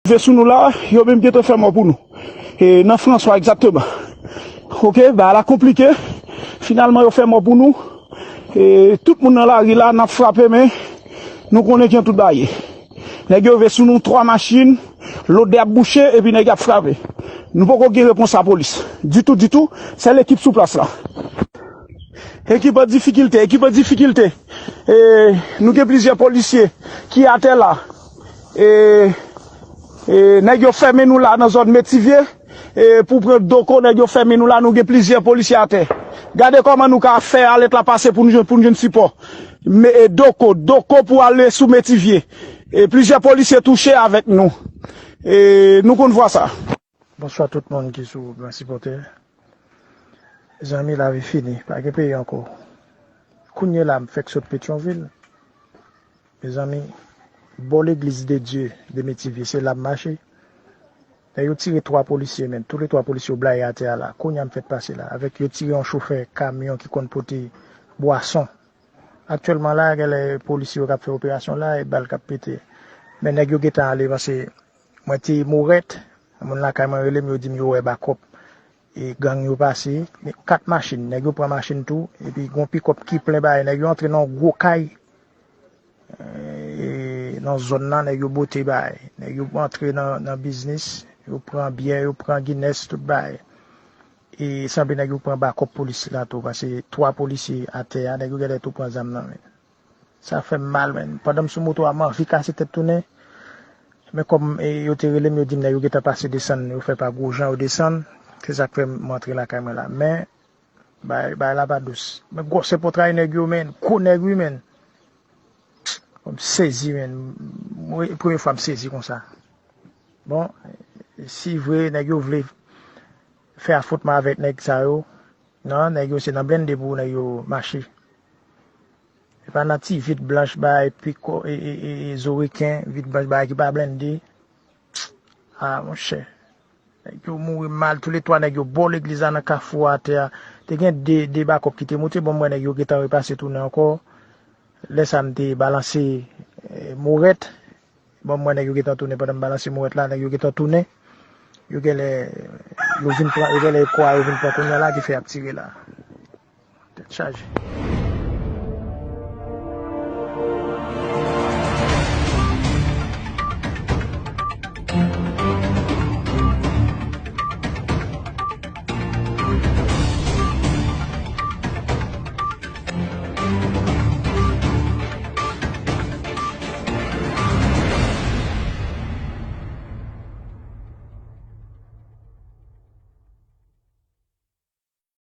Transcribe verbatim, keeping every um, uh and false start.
Rive sou nou la, yo menm gentan fè mò pou nou. E nan Franswa egzakteman. Oke, bagay la konplike. Finalman, yo fè mò pou nou. E tout moun nan lari la, n ap frape, men nou konnen jan tout bagay ye. Nèg yo rive sou nou, twa machin, lòt de ap bouche, epi nèg yo ap frape. Nou poko gen repons lapolis. Ditou, ditou, sèl ekip sou plas la. Ekip an difikilte, ekip an difikilte. E, nou gen plizyè polisye ki atè la. E, e, nèg yo fèmen nou la nan zòn Metivye. E, pou pran Doko, nèg yo fèmen nou la, nou gen plizyè polisye atè. Gade kòman nou ka fè alèt la pase pou nou jwenn, pou nou jwenn sipò. Men, e, Doko, Doko pou ale sou Metivye. E, plizyè polisye touche avèk nou. E, nou konn vwa sa. Bonswa tout moun ki sou Gran Sipòtè. Zanmi, lavi fini, pa gen peyi ankò. Kounye la, m fèk sot Petyonvil. Mezanmi, bò legliz de Dye de Metivye, se la m mache. Lè yo tire twa polisye, men, tou le twa polisye yo blayi atè a la. Kounye a m fèk pase la. Avèk yo tire yon chofè kamyon ki konn pote bwason. Aktyèlman la, genlè polisye yo k ap fè operasyon la, e bal k ap pete. Men nèg yo gentan ale, paske mwen te Morèt, moun lakay mwen rele m, yo di m yo wè bakòp. E gang yo pase, kat machin, nèg yo pran machin tou, epi gon pikòp ki plen bagay, nèg yo antre nan yon gwo kay, e, nan zòn nan, nèg yo bote bagay. Nèg yo antre nan, nan biznis, yo pran byè, yo pran Guinness, tout bagay. E sanble nèg yo pran bakòp polis la tou, paske twa polisye atè a, nèg yo genlè tou pran zam nan men. Sa fè m mal, men. Pandan m sou moto a, m anvi kase tèt tounen. Men kòm, e, yo te rele m, yo di m nèg yo gentan pase desann, yo fè pa Gwojan, yo desann. Se sa k fè m antre lakay mwen la. Men, bay, bay la pa dous. Men gwosè pòtray nèg yo, men. Gwo nèg, wi, men. M sezi, men. Mwen, premye fwa m sezi konsa. Bon, si vre, nèg yo vle fè afwontman avèk nèg sa yo, non, nèg yo se nan blende pou nèg yo mache. E pa nan ti vit blanch bay piko, e, e, e, e, zo reken, vit blanch bay ki pa blende. Ah, monchè. Nèg yo mouri mal, tou le twa nèg yo bò legliz la nan kafou atè a. Te gen de, de bakòp ki te moute, bon, m wè nèg yo gentan repase tounen ankò. Lè sa m te balanse, eh, Morèt. Bon, m wè nèg yo gentan tounen pandan m balanse Morèt la, nèg yo gentan tounen. Yo genlè, yo vin pran, yo genlè kwa yo vin pran kounye a la ki fè y ap tire la. Tèt chaje.